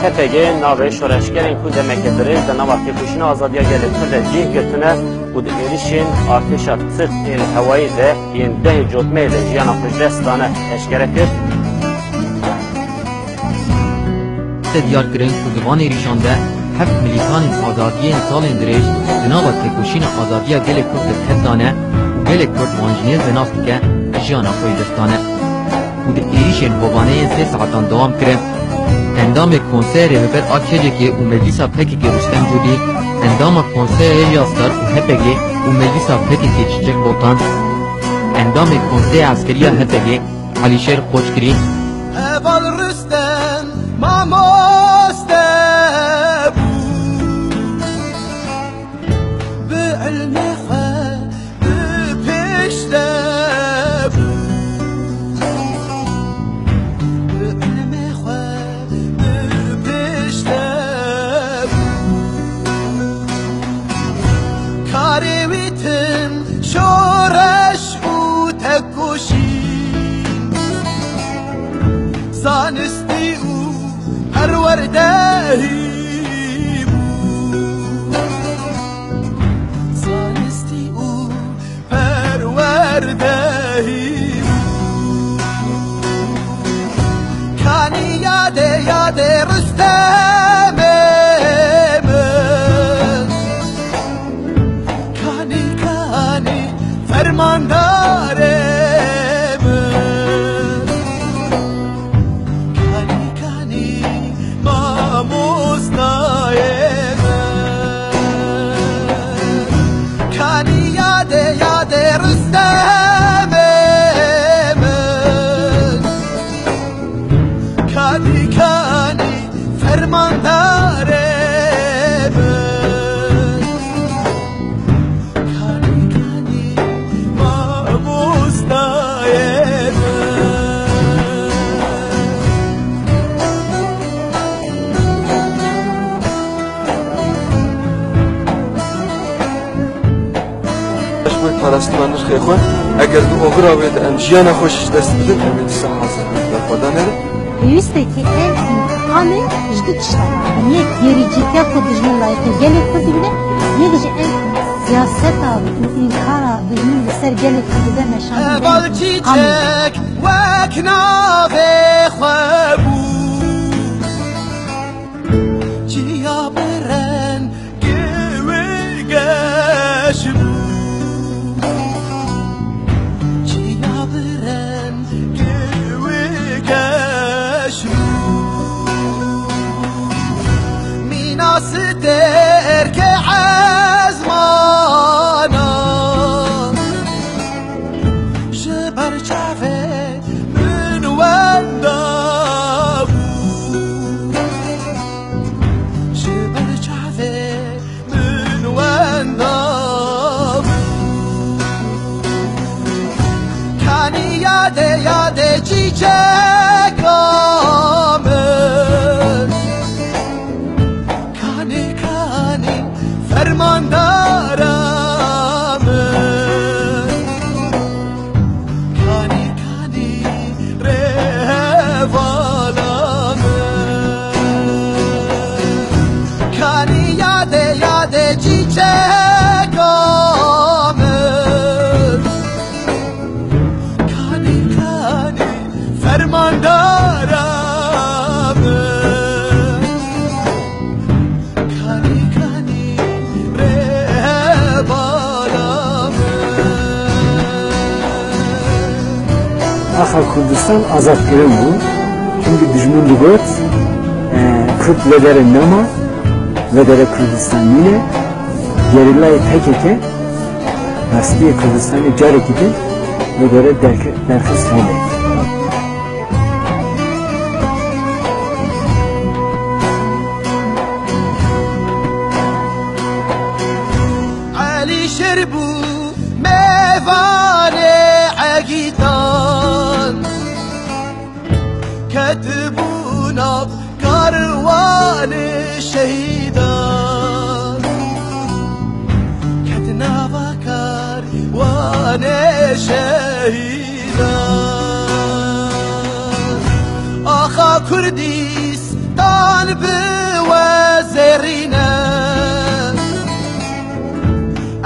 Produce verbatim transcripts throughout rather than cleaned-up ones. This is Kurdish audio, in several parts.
H P G navê şoreşgerên ku demeke dirêj di nava têkoşîna azadiya gelê Kurd de cih girtine û di êrişên artêşa tirk ên hewayî de yên dehê cotmeyê de jiyana xwe ji dest dane eşkere kir. Te diyar kirin ku di van êrişan de heft milîtanên azadiyê yên salên dirêj di nava têkoşîna azadiya gelê Kurd de kef dane û gelê Kurd wan ji nêz ve nas dike, jiyana xwe ji dest dane. Û di êrişên hovane yên sê saetan dewam kirin. Endamê Konseya Rêvebir a K C K'ê û Meclîsa P K K'ê Rûstem Cûdî, endama Konseya Hêja Star û H P G û Meclîsa P K K'ê Çiçek Botan, endamê Konseya Eskeriya H P G Alîşêr Qoçgirî. Heval Rûstem mamoste bû, bi ilmê xwe bi pêş de bû. Bi ilmê xwe bi pêş de bû. Karê wî tim şoreş û tekoşîn, zanistî û perwerdehî bû. Zanistî û perwerdehî bû. Kanî yadê, yadê Rustemê min. Kanî, kanî fermandarê min. Kanî, kanî mamostayê min. Kanî yadê, yadê Rustemê min. Kanî, kanî fermandarê min. Kanî, kanî mamostayê min. Ji bo parastina nirxê xwe, eger di oxira wê de em jiyana xwe jî ji dest bidin, em ê dîsa hazir bin berxwedanê re. Pêwîst e ku ev întiqamê ji du tişta re, yek gerîcîtiya ku dijmin layîqê gelê Kurdî bide, yek jî ev siyaseta û înkara dijmin li ser gelê Kurdî de meşandin. Heval Çîçek wek navê xwe bû, çiya bi rengê wê geş bû. Çiya bi rengê wê geş bû. Mîna stêrkê ezmana ji ber çavê min wenda bû. Ji ber çavê min wenda bû. Kanî yadê, yadê çîçeka min. Kanî, kanî fermandara min. Kanî, kanî rêhevala min. Kanî yadê, yadê çîçeka min. Kanî, kanî fermandara min. Kanî, kanî rêhevala min. Axa Kurdistan azadkirin bû. Çimkî dijmin digot, e, Kurd vê derê nema, vê derê Kurdistan nîne. Gerîlayê P K K rastiyê Kurdistanê carekî din vê derê derke-, derxist hevê. Elîşêr bû mêvanê egîtan, ketibû nav karwanê şehîdan. Ket nava karwanê şehîdan. Axa Kurdîs Tan bi we zêrîne,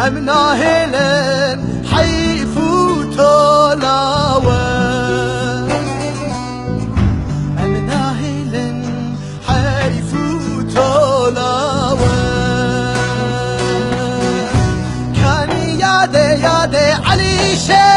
em nahêlin heyf û tola we. Em nahêlin heyf û tola we. Kanî yadê, yadê Elîşê